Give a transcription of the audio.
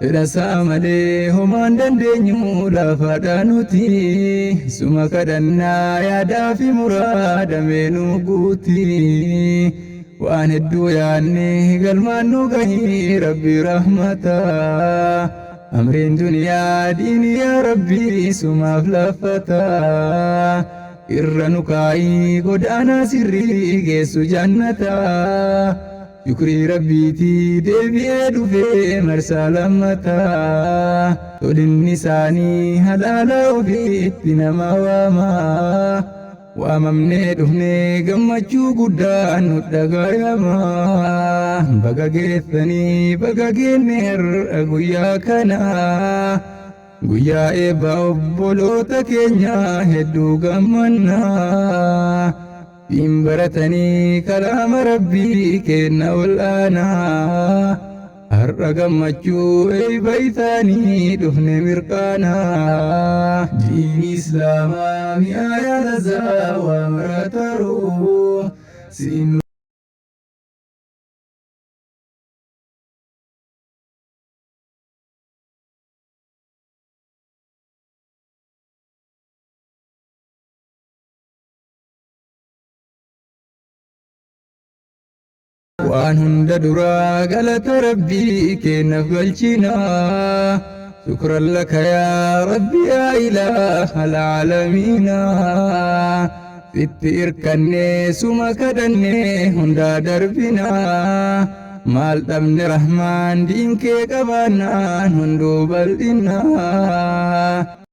Fedhasaa malee homaan dandeenyu lafaadha nuti. Suma kadhannaa yaadaa fi muraada mee nu guuti. Waan hedduu yaanne galmaan nu gahi Rabbi rahmata. Amriin duniyaa diini yaa Rabbi sumaaf laffata. Irra nu kaa'ii godaanaa sirrii geessu jannata. Shukrii Rabbiitii deebi'ee dhufee marsaa lammataa. Tolinni isaanii halaala ofiitti nama waama. Waamamnee dhufnee gammachuu guddaan nu dhagayama. Baga geessanii baga geenne har'a guyyaa kana. Guyyaa eebba obboloota keenyaa hedduu gammanna. Diin baratanii kalaama Rabbii keenna ol'aanaa. Har'a gammachuu eeyba isaanii dhufne mirqaanaa. Diin Islaamaa mi'aayaa lazaa waa mara taruu. Siin Waan hunda duraa galata Rabbii keennaaf galchina. Shukran laka yaa Rabbi yaa ilaaha alaalamiina. Sitti irkannee suma kadhannee hundaa darbina. Maal dhabne Rahmaan diin kee qabaannaan hunduu bal'inna.